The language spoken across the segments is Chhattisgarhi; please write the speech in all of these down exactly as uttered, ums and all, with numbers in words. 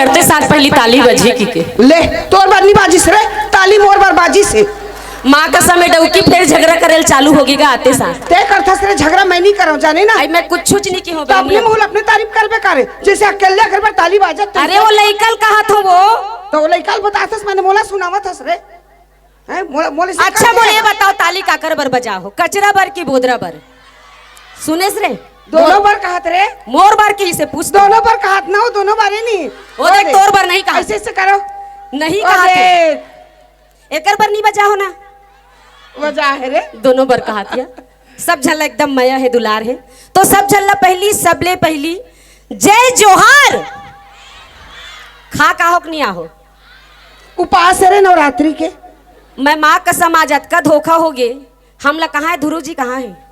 आते साथ पहली ताली बजी की के। ले, तोर बर नहीं बाजिस रे, ताली मोर बर बाजिस हे। माँ कसम, ए डौकी फेर झगड़ा करेल चालू होगी गा आते साथ। ते करथस रे झगड़ा, मैं नहीं करव, जाने ना। आई मैं कुछ नहीं की हूँ तो अपने बहनी। मुँह अपने तारीफ करबे करे, जैसे अकेले घर पर ताली बाजत तो अरे वो लइकल कहा था वो। तो वो लइकल बताथस, मैंने मोला सुनावत हस रे। हैं? मोला, मोला इसे अच्छा कर मोला दे। ये बताओ, ताली काकर बर बजा हो, कचरा बर की बोदरा बर? सुनेस रे? दोनों बर कहत रे। मोर बर की इसे पूछ दो। दोनों बर कहत ना हो, दोनों बारे नहीं। वो वो देख, दे। तोर बर नहीं कहा। ऐसे, ऐसे करो। नहीं वो कहा थे। दे। एकर बर नहीं बजा हो ना? बजा है रे। दोनों बर कहा थिया। सब झन ला एकदम मया है, दुलार है। तो सब झन ला पहली, सबले पहली जय जोहार। खा का हो कि नहीं आहो? उपास है रे नवरात्रि के। मैं माँ कसम, आज अतका धोखा हो गे। हमला कहाँ है धुरू जी, कहाँ है?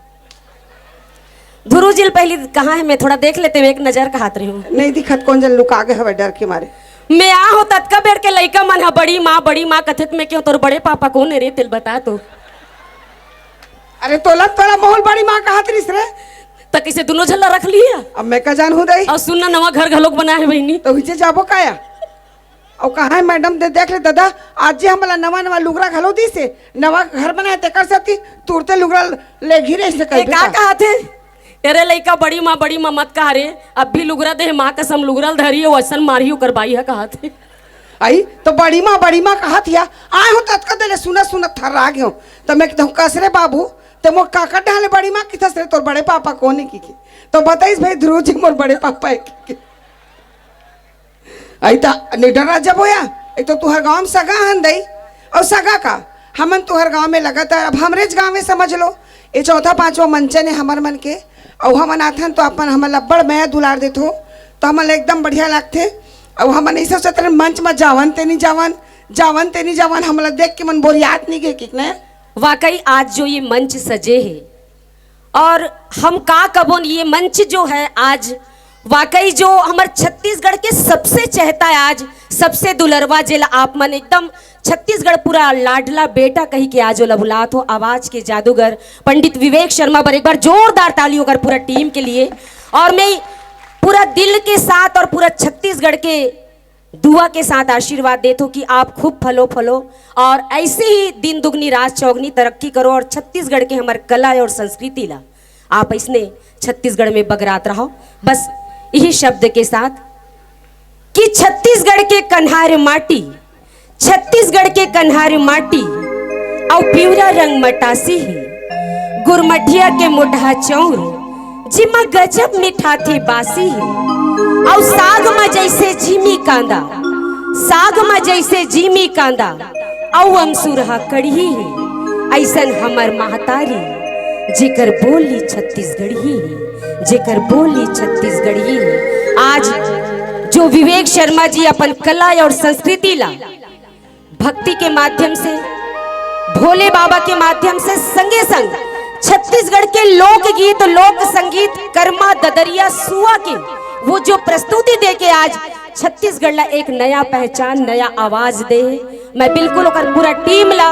धुरू जी ल पहली कहाँ है, मैं थोड़ा देख लेते हुए एक नजर कहात रही हूँ। नहीं दिखत, कौन जन लुका गए हवे डर के मारे। मैं आ हो ततका बेर के लइका मन ह बड़ी माँ, बड़ी माँ कथे त मैं क्यों, तोर बड़े पापा कौन है रे, तेल बता तो। अरे तोला, तोला मोहल बड़ी माँ कहत रिस रे। त किसे दोनों झल्ला रख लिया? अब मैं का जान हूँ दाई। और सुनना, नवा घर घलोक बना है बहनी। तो हुईचे जाबो काया? अउ कहाँ है मैडम दे, देख ले दादा, आज जे हमला नवा नवा लुगरा घलो दिस हे, नवा घर बनाए तेकर सेती तुरते लुगरा ले घिरे से ए, कहिबे का का? कहा थे? अरे लइका, बड़ी माँ, बड़ी माँ मत कहा रे। अब भी लुगरा दे, माँ कसम लुगरा ल धरी हो, असन मारही ओकर बाई ह कहा थे। आई तो बड़ी माँ, बड़ी माँ कहा थिया, आए हो ततका देले सुनत सुनत थर्रा गे हो। तो मैं कहूँ कस रे बाबू, ते मोर काकर डाले बड़ी माँ किथस रे, तोर बड़े पापा कौन है की के? तो बताइस भाई ध्रुव जी मोर बड़े पापा है की के। अई त निडर रह जबो या, एक तो तुहर गांव में सगा हन दई, अउ सगा का, हमन तुहर गांव में लगातार, अब हमरेच गांव में समझ लो, ये चौथा पांचवा मंचन है हमर मन के, अउ हमन आथन तो अपन हमन ला बड़ मया दुलार देथो, तो हमन ला एकदम बढ़िया लागथे। अउ हमन ऐसे सोचत रहन मंच में जावन ते नहीं जावन, जावन ते नहीं जावन, हमन ला देख के मन बोरियात नहीं गे किक ने। वाकई आज जो ये मंच सजे है, और हम का कबोन, ये मंच जो है आज वाकई जो हमर छत्तीसगढ़ के सबसे चहेता है, आज सबसे दुलरवा, जेला आप मन एकदम छत्तीसगढ़ पूरा लाडला बेटा कही के आज ओला बुलात हो, आवाज के जादूगर पंडित विवेक शर्मा बर एक बार जोरदार ताली होकर पूरा टीम के लिए। और मैं पूरा दिल के साथ और पूरा छत्तीसगढ़ के दुआ के साथ आशीर्वाद देत हो कि आप खूब फलो फलो और ऐसे ही दिन दुगनी रात चौगनी तरक्की करो और छत्तीसगढ़ के हमर कला और संस्कृति ला आप इसने छत्तीसगढ़ में बगरात रहो। बस यही शब्द के साथ कि छत्तीसगढ़ के कन्हार माटी, छत्तीसगढ़ के कन्हार माटी अउ पिवरा रंग मटासी हे, गुरमठिया के मोटहा चौर जिमा गजब मिठाथे बासी हे, अउ साग म जैसे जीमी कांदा, साग म जैसे जीमी कांदा, अउ अमसुरहा कड़ही हे, ऐसन हमर महतारी, जेकर बोली छत्तीसगढ़ी हे, जेकर बोली छत्तीसगढ़ी हे। आज जो विवेक शर्मा जी अपन कला और संस्कृति ला भक्ति के माध्यम से, भोले बाबा के माध्यम से, संगे संग छत्तीसगढ़ के लोकगीत, लोक संगीत, कर्मा, ददरिया, सुआ के वो जो प्रस्तुति दे के आज छत्तीसगढ़ ला एक नया पहचान, नया आवाज दे हे। मैं बिल्कुल ओकर पूरा टीम ला,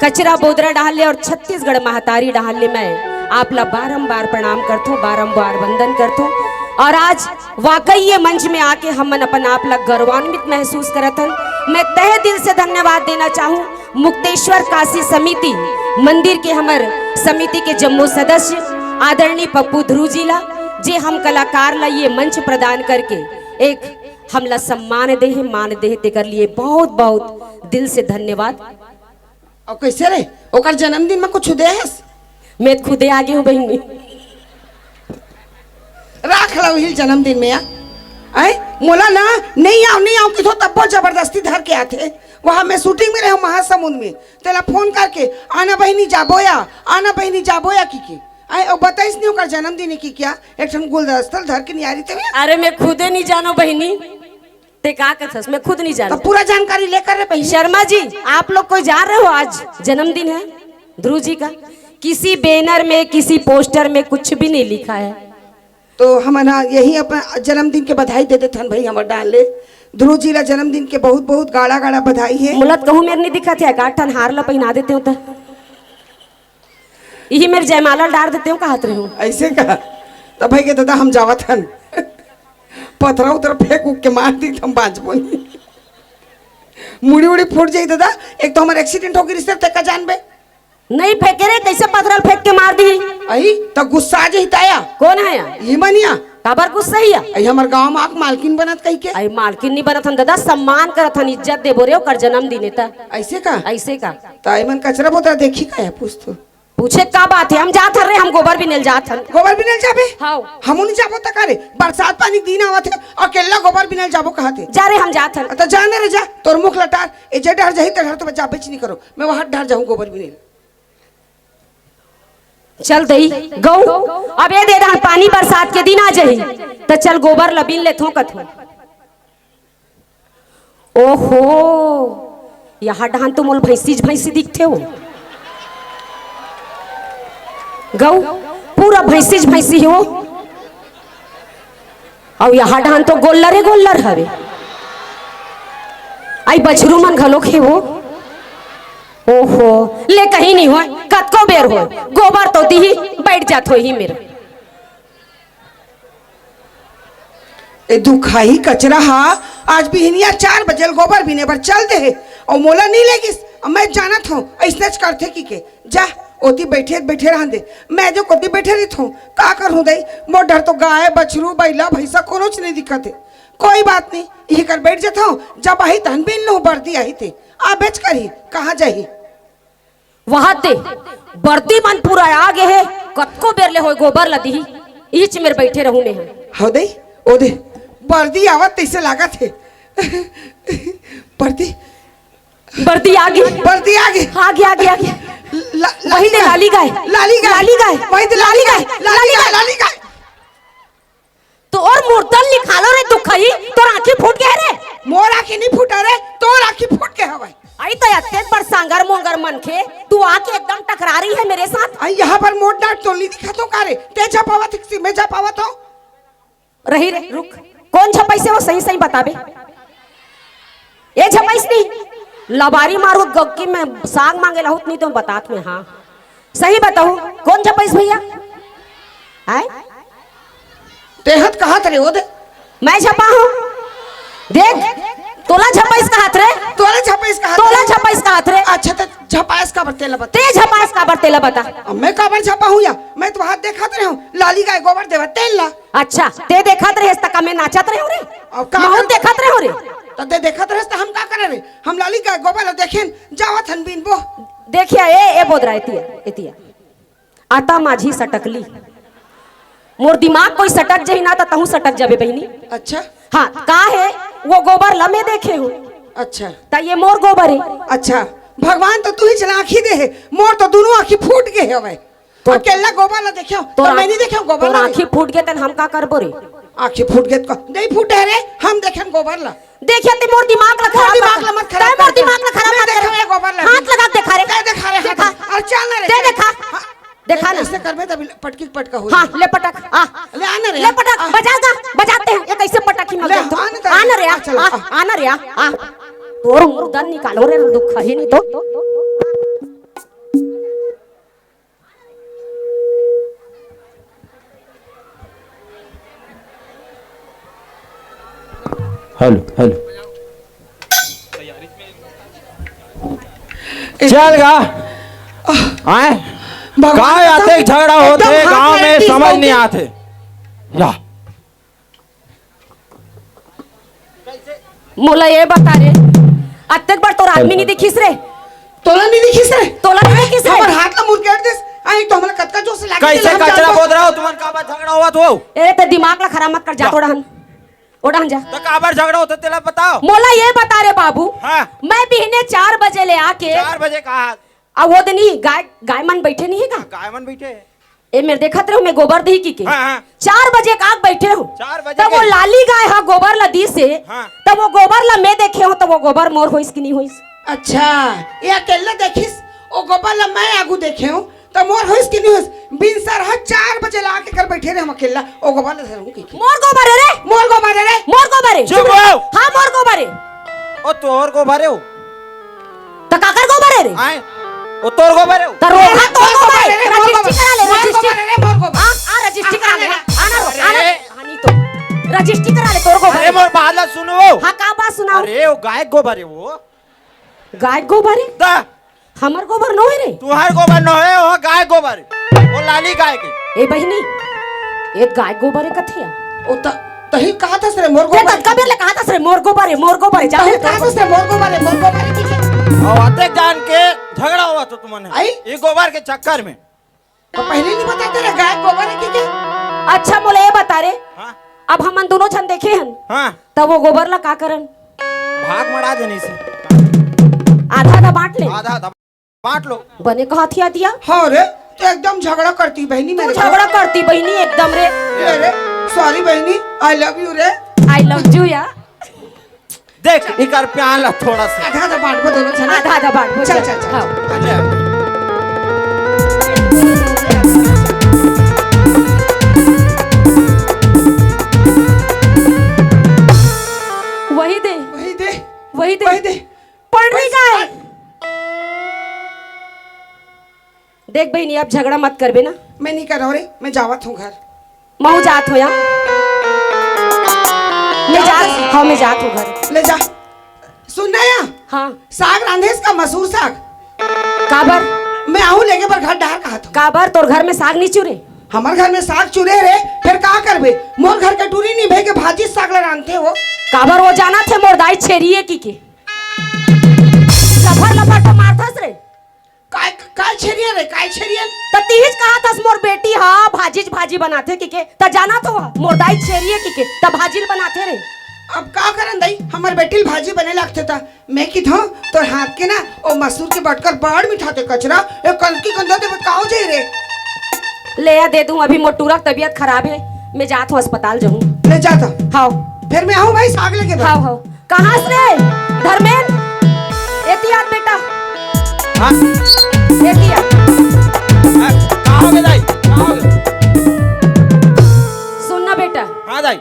कचरा बोदरा डहार ले और छत्तीसगढ़ महतारी डहार ले मैं आप ला बारंबार प्रणाम करथों, बारंबार वंदन करथों। और आज वाकई ये मंच में आके हमन अपन आप ला गौरवान्वित महसूस करत हन। मैं तहे दिल से धन्यवाद देना चाहूँ मुक्तेश्वर काशी समिति मंदिर के हमर समिति के जम्मो सदस्य आदरणीय पप्पू ध्रुव जी ला, जे हम कलाकार ला ये मंच प्रदान करके एक हमला सम्मान दे हे, मान दे हे, तेकर लिए बहुत बहुत दिल से धन्यवाद। अउ कैसे रे, ओकर जन्मदिन में कुछ दे हस? मैं खुदे आगे हूँ बहिनी। राख ला उहिल जन्मदिन में आ। आए, मोला ना, नहीं आओ, नहीं आओ किथो तब्बो जबरदस्ती धर के आथे। वहाँ मैं शूटिंग में रहे महासमुंद में, तेला फोन करके, "आना बहिनी जाबो या, आना बहिनी जाबो या," की के। आए, ओ बताइस नहीं ओकर जन्मदिन है की क्या? एक ठन गुलदस्ता धर के नियारी ते में। अरे मैं खुदे नहीं जानो बहिनी, ते का कथस, मैं खुद नहीं तो जानती। पूरा जानकारी लेकर रे बहिनी। शर्मा जी, आप लोग कोई जा रहे हो, आज जन्मदिन है ध्रुव जी का? किसी बैनर में, किसी पोस्टर में कुछ भी नहीं लिखा है। तो हमन हा यही अपन जन्मदिन के बधाई दे देथन भाई, हमर डाल ले ध्रुव जी ला जन्मदिन के बहुत बहुत गाड़ा गाड़ा बधाई है। मुलत कहूँ मेर नहीं दिखत है, का ठन हार ला पहना देते हो तो यही मेर जयमाला डार देते हो, कहत रहे हो। ऐसे का? तब भाई के दादा हम जावत हन। पथरा उथरा फेंक उक के मार दी, हम बांचबो नहीं। मुड़ी उड़ी फूट जाई दादा, एक तो हमर एक्सीडेंट हो गिस, तेका जानबे। नहीं फेंके रे, कैसे पथरा ल फेंक के मार दी? अई, त गुस्सा आ जाई ताया। कोन हे या? ई मनिया। काबर गुस्सा ही या? अई, हमर गांव म आके मालकिन बनत कहिके। अई, मालकिन नहीं बनत हन दादा, सम्मान करत हन, इज्जत देबो रे, ओकर जन्मदिन हे त। अइसे का? अइसे का? त एमन कचरा बोतरा देखही का या, पूछ तो। पूछे का बात हे, हम जात हन रे, हम गोबर बिने ल जात हन। गोबर बिने ल जाबे? हाव। हमू नहीं जाबो त का रे, बरसात पानी के दिन आवत हे, अकेल्ला गोबर बिने ल जाबो कहत हे। जा रे, हम जात हन। त जा ना रे जा, तोर मुख लटार, ए जे डहर जाही ते डहर तो मैं जाबेच नहीं करों, मैं वहां डहर जाहूं गोबर बिने ल। चल दई, गऊ, अब ए दे डहर पानी बरसात के दिन आ जाही, त चल गोबर ल बिन लेथों कथों। ओहो, यहाँ डहन तो मोला भैंसीच भैंसी दिखथे हो। गऊ, पूरा भैंसीच भैंसी हो। अउ यहाँ डहन तो गोल्लरे गोल्लर हवे। अई बछरू मन घलोक हे वो। ओहो, ले कहीं नहीं होय, कतको बेर होय, गोबर तो दिही, बइठ जात होही मेर। ए दुखाही कचरा हा आज बिहनिया चार बजे ल गोबर बिने बर चल दे हे, अउ मोला नी लेगिस। अब मैं जानत हूं, अइसनेच करथे कहिके। जा, ओती बइठे बइठे रहन दे, मैं जो कोती बइठे रहिथों, का करहूं दई, मोर डहर तो गाय, बछरू, बइला, भैंसा कोनोच नहीं दिखत हे। कोई बात नहीं, इही कर बइठ जथों, जब आही तहन बिन लूं, बरदी आही ते, आबेच करही, कहां जाही? वहां ते बरदी मन पूरा आ गे हे, कतको बेर ले होय गोबर ल दिही, इच मेर बइठे रहूं मैं ह। हो दे, ओ दे, बरदी आवत तइसे लागत हे। बरदी, बरदी आ गे। बरदी आ गे। आ गे, आ गे, आ गे। ला-, वही दे लाली गाय। लाली गाय। लाली गाय। वही दे लाली गाय। लाली गाय। लाली गाय। तोर मुर्दन निकालो रे दुखई, तोर आंखी फूट गे रे। मोर आंखी नहीं फूटा रे, तोर आंखी फूट गे हवय। अई त अतेक बड़ सांगर मोंगर मनखे, तू आके एकदम टकरा रही है मेरे साथ। अई यहाँ पर मोट डांट तो नहीं दिखा तो का रे, ते झपावत हिकसी, मैं झपावत हूँ। रही रे, रुक। कोन झपइसे वो सही सही बताबे। ए झपइस नहीं। लबारी मारू गक्की में साग मांगे लहुत नहीं तो बतात में, हाँ। सही बताऊ, कोन झपइस भैया? आय? तेहत कहात रे, ओ दे। मैं झपा हूँ? देख, तोला झपइस कहात रे। तोला झपइस कहात तोला रे। झपइस कहात रे। अच्छा, त झपायस काबर तेला बता। ते झपायस काबर तेला बता। अब मैं काबर झपा हूँ या? मैं तो हाथ देखात रहे हूँ, लाली गाय गोबर देवा तेल ला। अच्छा, ते देखत रहेस त का मैं नाचत रहे हूँ रे? अब का महूं कर- देखत रहे हूँ रे? त ते देखत रहेस त हम का करे रे? हम लाली गाय गोबर ला देखेन, जावत हन बीन बो। देखिया, ए, ए बोदरा, एतिया, एतिया। आता माझी सटकली। मोर दिमाग कोई सटक जही ना, त तहूँ सटक जाबे बहिनी। अच्छा। हाँ, का हे, वो गोबर ल मैं देखे हूँ। अच्छा। त ये मोर गोबर हे। अच्छा, भगवान तो तू ही चला आँखी दे हे, मोर तो दोनों आँखी फूट गे हवय। तोर अकेल्ला गोबर ला देखेंव, तोर त मैं आँख-, नहीं देखेंव गोबर तोर ला। आँखी फूट गे, तेन हम का करबो रे? आँखी फूट गे त नहीं फूटे रे, हम देखेन गोबर ला। देखिया, ते मोर दिमाग ला मोर खराब दिमाग मत ला मत खराब मैं कर। दिमाग ला खराब मैं मत कर। देखेंव ये गोबर ला। हाथ लगा के देखा रे। ते देखा रे, हाथ देखा। लगा। अरे चल ना रे, देखा। चल। हाँ, देखा ना। ऐसे करबे तभी पटकी पटका हो हाँ, जाए। ले पटक, आ। ले आना रे, ले पटक, आ। बजा ना, बजाते हैं। ये कैसे पटक ही मत ले, दे तो। आना रे, आना रे, आ, आ, चल, आ, आ। आना रे, आ, आ। तोर मुर्दन निकालो रे, दुखही नहीं तो। Hello, hello. चल गा। आए? भगवान का कसम, आते झगड़ा होते एकदम हाथ गांव में में, तीस समझ नहीं आते। या। मोला ये बता रे, अतेक बार तोर आदमी नहीं दिखिस रे? तोला नहीं दिखिस रे? तोला नहीं दिखिस रे? हमर हाथ ला मुरकेट दिस। आई तो हमला कतका जोर से लागे कैसे तेला हम कचरा जानबो। बोद रहा हो तुमन, काबर झगड़ा होवत हो? ए, ते दिमाग ला खराब मत कर, जा जा। थोड़ा हन, ओड़ा हन जा। तो काबर झगड़ा होता तेला बताओ। मोला ये बता रे बाबू, हाँ। मैं बिहने चार बजे ले आके चार बजे कहा? अब वो दिन ही गाय, गाय मन बैठे नहीं है का? गाय मन बैठे है। ए, मेर देखत रहे हो, मैं गोबर दी की के? हाँ, हाँ। चार बजे का आग बैठे हो। चार बजे तब के? वो लाली गाय हा गोबर ला दी से, हाँ। तब वो गोबर ला मैं देखे हो, तब वो गोबर मोर होइस कि नहीं होइस? अच्छा, ये अकेला देखिस, वो गोबर ला मैं आगू देखे हो, तब मोर होइस कि नहीं होइस? बिनसर हा चार बजे ला आके कर बैठे रहे हम अकेला, वो गोबर ला धरूं की के? मोर गोबर है रे। मोर गोबर है रे। मोर गोबर है। चुप रहो। हाँ, मोर गोबर है। ओ तोर गोबर है वो। त काकर गोबर है रे? आए, ओ तोर गोबर है। त रोहा तोर गोबर है। रजिस्ट्री करा ले, रजिस्ट्री। आ, आ, रजिस्ट्री करा ले। आना रो, आना रे। हां, नहीं तो। रजिस्ट्री करा ले तोर गोबर। अरे मोर बात ला सुनो। हाँ, का बात सुनाओ? अरे वो गाय गोबर है वो। गाय गोबर है? दा। हमर गोबर नो है रे। तुहार गोबर नो है, वो गाय गोबर है। वो लाली गाय के। ए बहिनी, ए गाय गोबर है कथिया? ओ त तही कहा था सरे मोर ते गोबर। ततका बेर ले कहा था सरे मोर गोबर है, मोर गोबर है, जा तही ले कहा था सरे मोर गोबर है, मोर गोबर है, ठीक है। और आते जान के झगड़ा हुआ तो तुमने आई? ये गोबर के चक्कर में। तो पहले नहीं बताते रे गाय गोबर है, ठीक है। अच्छा मोला ये बता रे। हाँ। अब हमन दोनों झन देखे हन। हाँ। तब वो गोबर ला का करन? भाग मड़ा देनी से। आधा आधा बांट ले। आधा आधा बांट लो। बने कहा थिया दिया। हाँ रे, तो एकदम झगड़ा करती बहिनी तू मेरे को। झगड़ा करती बहिनी एकदम रे। ले रे, सॉरी बहिनी, आई लव यू रे। आई लव यू या। देख इकर प्यान ला थोड़ा सा। आधा आधा बांट को दोनों झन। आधा आधा बांट को चल, चल। चल, चल, हाँ। चल। वही दे। वही दे। वही दे। वही दे। पढ़ रही का है? देख बहिनी, अब झगड़ा मत करबे ना। मैं नहीं कर रहा हूँ रे, मैं जावत हूँ घर। महू जात हो या? मैं जात, हाँ, मैं जात हूँ घर। ले जा। सुन ना या, हाँ। साग रांधेस का मसूर साग? काबर? मैं आहूँ लेगे बर घर डहर कहा था। काबर तोर घर में साग नहीं चुरे? हमर घर में साग चुरे रे, फिर का करबे? मोर घर के टूरी नहीं भई के भाजी साग ला रांधते हो। काबर वो जाना थे मोर दाई छेरिए की के? लफर लफर तो मारथस रे। काय, काय छेरियन रे, काय छेरियन? त तिहिच कहा थस मोर बेटी हा भाजीच भाजी बनाथे किके, त जाना तो हा, मोर दाई छेरिये किके, त भाजी ल बनाथे रे। अब का करन दाई, हमर बेटी ल भाजी बने लागथे त। मैं किथों, तोर हाथ के ना, ओ मसूर के बटकर बाड़ मिठाथे कचरा, ए कनकी गंदा देबे त का हो जाई रे? ले आ दे दूं, अभी मोर टूरा के तबीयत खराब हे, मैं जात हूँ अस्पताल जहूँ। ले जा त। हाव। फिर मैं आहूँ भाई साग लेके बा। हाव, हाव। कहाँ से रे? धर्मेन? एती आ बेटा। हाँ? एती आ। हाँ, का होगे दाई? का होगे? सुन ना बेटा। हाँ दाई।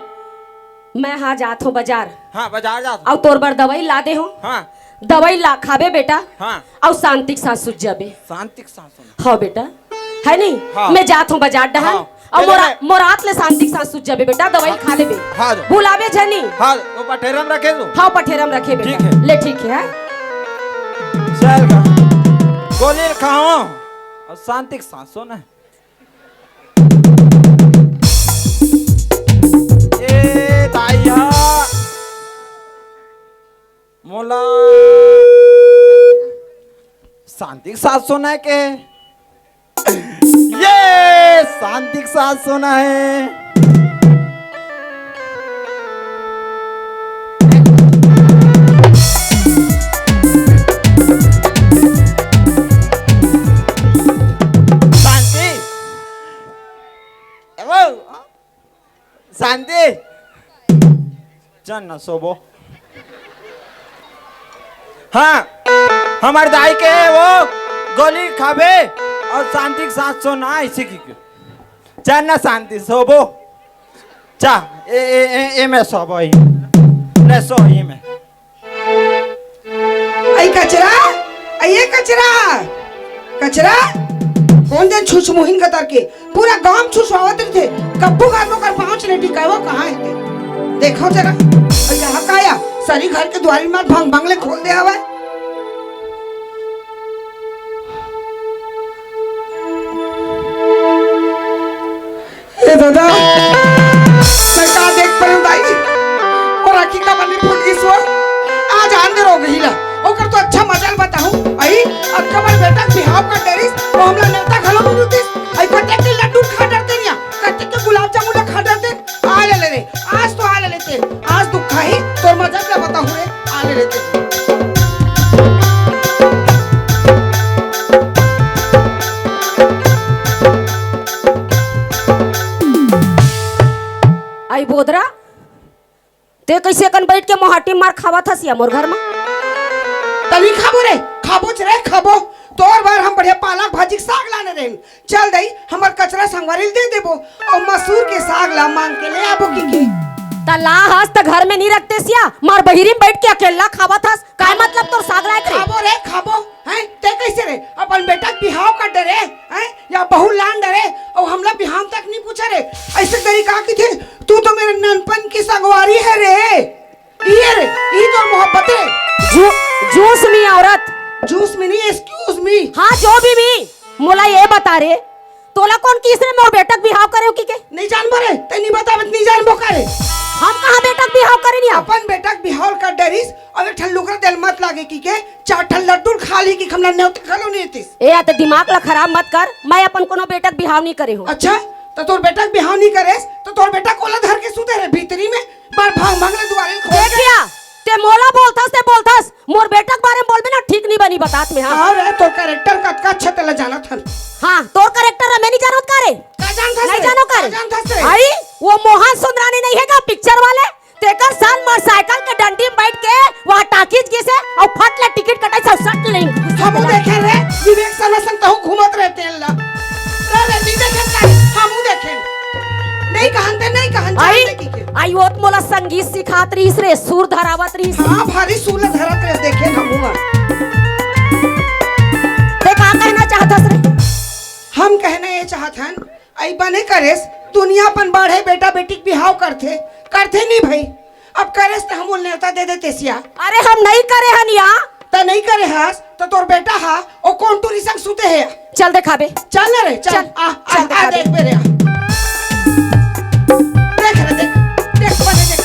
मैं हा जात हूँ बाजार। हाँ, बाजार जात हूँ। अउ तोर बर दवाई ला दे हूँ। हाँ। दवाई ला खाबे बेटा। हाँ। अउ शांति के साथ सुत जाबे। शांति के साथ सुत। हाँ बेटा, है नहीं? हाँ। मैं जात हूँ बाजार डहन। हाँ। अउ ले मोरा, ले। मोर आत ले शांति के साथ सुत जाबे बेटा, दवाई हाँ। खा लेबे। हाँ। भुलाबे झनी। हाँ, वो पठेरम रखे तू। हाँ, पठेरम रखे बेटा। ठीक है। ले ठीक है। चल का। गोली खाओ अउ शांति के साथ सोना। ए दाई हा। मोला शांति के साथ सोना हे के? ये शांति के साथ सोना हे। शांति। ए वो, शांति, चल ना सोबो। हाँ, हमर दाई के वो गोली खाबे अउ शांति के साथ सोना हे, इसी की। चल ना शांति, सोबो। चा, ए, ए, ए, ए में सोबो ही। ले सो ही में। अई कचरा, अई ये कचरा, कचरा, कोन दिन छुछमुहिन कतर के पूरा गांव छुछवावत रहिथे, कब्बो गार ओकर पांव च नइ टिकाय, वो कहाँ हे ते? देखो जरा, अई यहाँ का या, सरी घर के दुवारी मार भंग भंग ले खोल दे हवय। ए दादा, मैं का देख परेंव दाई, मोर आँखी काबर ले फूट गिस वो। आज आन दे रोगही ला, ओकर तो अच्छा मजा ल बताहूँ। अई, अक्का बर बेटा के बिहाव कर डरिस, वो हमला नेवता घलो नइ देतिस। अई, कतेक के लड्डू खा डरते निया, कतेक के गुलाब जामुन ला खा डरते। आ ले ले रे, आज तो आ ले लेते, आज दुख खाही, तोर मजा ल बताहूँ रे, आ ले लेते। अई बोदरा, ते कइसे कन बइठ के मोहाटी मार खावत हस या मोर घर म? तनी खाबो रे, खाबोच रे, खाबो। तोर बर हम बढ़िया पालक भाजी के साग लाने रहेन। चल दई, हमर कचरा संगवारी ल दे देबो, अउ मसूर के साग ला मांग के ले आबो की की। त ला हस त घर में नइ रखतेस या, मार बहिरी म बइठ के अकेल्ला खावत हस। काय मतलब तोर साग लाए के? खाबो रे, खाबो। हैं? ते कइसे रे? अपन बेटा के बिहाव कर डरे, हैं? या बहू लान डरे, अउ हमला बिहाव तक नइ पूछे रे। अइसे तरीका किथे, तू तो मेरे ननपन की संगवारी है रे। ये रे, ये तो मोहब्बत रे। जू-, जूस मी औरत। जूस मी नहीं, excuse me। हाँ, जो भी मी। मोला ये बता रे, तोला कोन किहिस रे मोर बेटा के बिहाव करे हो किके? नइ जानबो रे, ते नइ बताबे त नइ जानबो का रे? हम कहाँ बेटा के बिहाव करे नहीं? अपन बेटा के बिहाव कर डरिस, अउ एक ठन लुगरा दे ल मत लागे किके, चार ठन लड्डू ल खा ली कि हमला नेवता घलो नइ देतिस। ए, आ ते दिमाग ला खराब मत कर, मैं अपन कोनो बेटा के बिहाव नइ करे हो। अच्छा, त तोर बेटा के बिहाव नइ करेस, त तोर बेटा कोला धर के सुते रे भीतरी में? बार भांग भांग ले दुआरे खोल के। देखिया, ते मोला बोलथस, ते बोलथस, मोर बेटा के बारे में बोलबे ना, ठीक नइ बनी बतात में, हाँ। हाँ रे, तोर character कतका अच्छा तेला जानत हन। हाँ, तोर character ला मैं नइ जानत का रे? का जानथस नइ रे? जानो का का रे? जानथस रे? अई, वो मोहन सुंदरानी नइ हे का picture वाले? तेकर साथ मोटरसाइकिल के डंडी में बैठ के वहाँ टाकीज गिसे अउ फट ले टिकट कटाइस अउ सट ले। हमू देखे रे, विवेक शर्मा संग तहू घूमत रहे तेल ला। रे, रे, नइ देखे का रे? हमू देखे। नइ कहन ते, नइ कहन, आई, जानते की के? आई, वो तो मोला संगीत सिखात रहिस रे, सुर धरावत रहिस। हाँ, भारी सुर ला धरत रहे, देखे हमू हा। ते का कहना चाहत हस रे? हम कहना ये चाहत हन, अई बने करेस, दुनिया अपन बाढ़े बेटा बेटी के बिहाव करथे, करथे नहीं भई। अब करेस त हमू ल नेवता दे देतेस या। अरे हम नइ करे हन या। त नइ करे हस, त तोर बेटा हा, ओ कोन टूरी संग सुते हे या। चल देखाबे। चल ना रे, चल। चल, आ, आ, चल आ, देखाबे। देख बे रे, आ। देख रे, देख, देख बने, देख,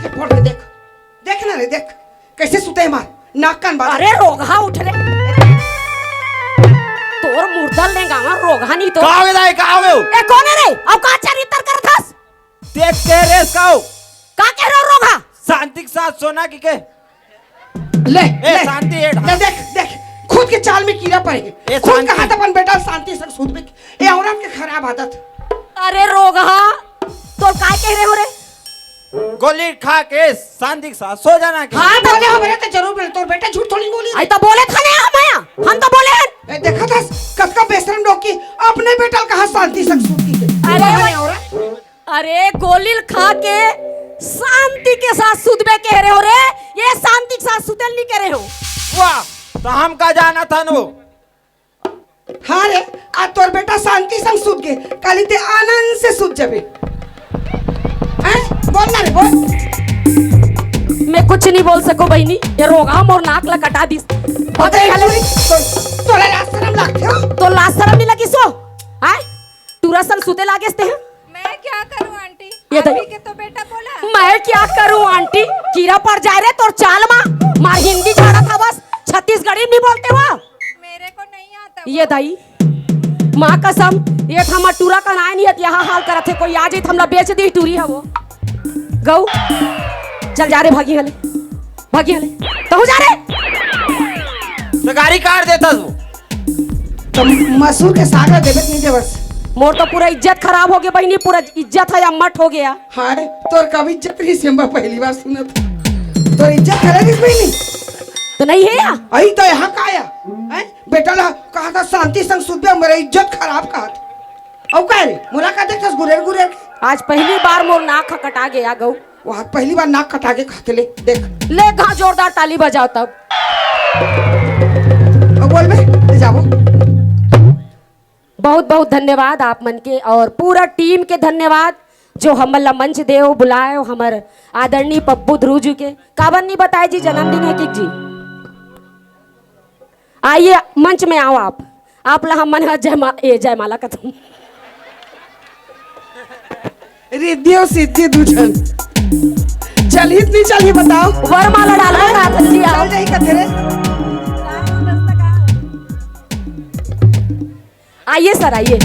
देख। फोड़ के देख। देख ना रे, देख। कइसे सुते हे मार, नाक कान बांध। अरे रोगहा उठ रे। तोर मुर्दा लेंगा रोगहा नहीं तो। का हो गे दाई, का हो गे? ए, कोन हे रे? अउ का चरित्र करत हस? देख के रे इसका हो। का कहे रे रोगहा? शांति के साथ सोना किके। ले, ए, ले। शांति हे, ले, देख, देख, खुद के चाल में कीरा परे हे। ए, खुद शांति। कहा त अपन बेटा शांति से सूत में, ए औरत के खराब आदत। अरे रोगहा, तोर काय कहे रे हो रे? गोली खा के शांति के साथ सो जाना के। हाँ, बोले हो बेटा, तो जरूर बोले। तोर बेटा झूठ थोड़ी बोली। आई तो बोले था ना, हम आया। हम तो बोले हैं। ए, देखा था, कतका बेशरम डोकी, अपने बेटा ल कहा शांति से सूती के। अरे, अरे, औरत। अरे, गोली खा के शांति के साथ सुतबे कहे रे हो रे, ये शांति के साथ सुतल नहीं कहे रे हो। वाह, तो हम का जाना था नो? हाँ रे, आज तोर बेटा शांति संग सुत गे, काली ते आनंद से सुत जाबे। हैं? बोल ना रे, बोल। मैं कुछ नहीं बोल सको बहिनी, ये रोगहा मोर नाक ला कटा दिस। अबे, तो, तोला लाज शरम लागथे हो? तो लाज शरम नहीं लगिस हो? हैं? टूरा संग सुते लागेस ते हैं? मैं क्या करूं आंटी? ये आप दे। ही के तो बेटा बोला। मैं क्या करूं आंटी? कीरा पड़ जाए रे तोर चाल मा। मार हिंदी झाड़त हवस, छत्तीसगढ़ी में नहीं बोलते हो। मेरे को नहीं आता। ये दई, माँ कसम, ये तो हमर टूरा कनाए नहीं है, यहाँ हाल करत हे, कोई आ जाई तो हमला बेच दी टूरी हे वो। गऊ, चल जा रे, भागी हले, भागी हले, तहू जा रे। तो गाड़ी काट देता तू। तो मसूर के साग ला देबे कि नहीं देबस? मोर तो पूरा इज्जत खराब हो गया बहिनी, पूरा इज्जत है अम्मट हो गया। हाय, तोर कब इज्जत रही से, मैं पहली बार सुनत। तोर इज्जत करे रही बहिनी? तो नहीं है या? आई तो यहाँ का आया? हैं? बेटा ला कहा था शांति संग सुतबे, मेरा इज्जत खराब कहा था। अउ का रे? मोला का देखथस गुरेर गुरेर के? आज पहली बार मोर नाक ह कटा गया गऊ। वहाँ पहली बार नाक कटा के खाते ले, देख। ले, कहाँ जोरदार ताली बजाओ तब। अब बोल बे, ले जाबो। बहुत बहुत धन्यवाद आप मन के और पूरा टीम के धन्यवाद जो हमन ला मंच देव बुलाए हो, हमर आदरणीय पप्पू ध्रुव जी के। काबर नहीं बताए जी, जन्मदिन है कि जी। आइए मंच में आओ आप, आप ला हमन ह जयमा-, ए, जयमाला कथम। रिद्धि अउ सिद्धि दू झन। चलही त नहीं चलही बताओ? वरमाला डालो ना, जल्दी आओ। चल जाही कथे रे। आइए सर, आइए।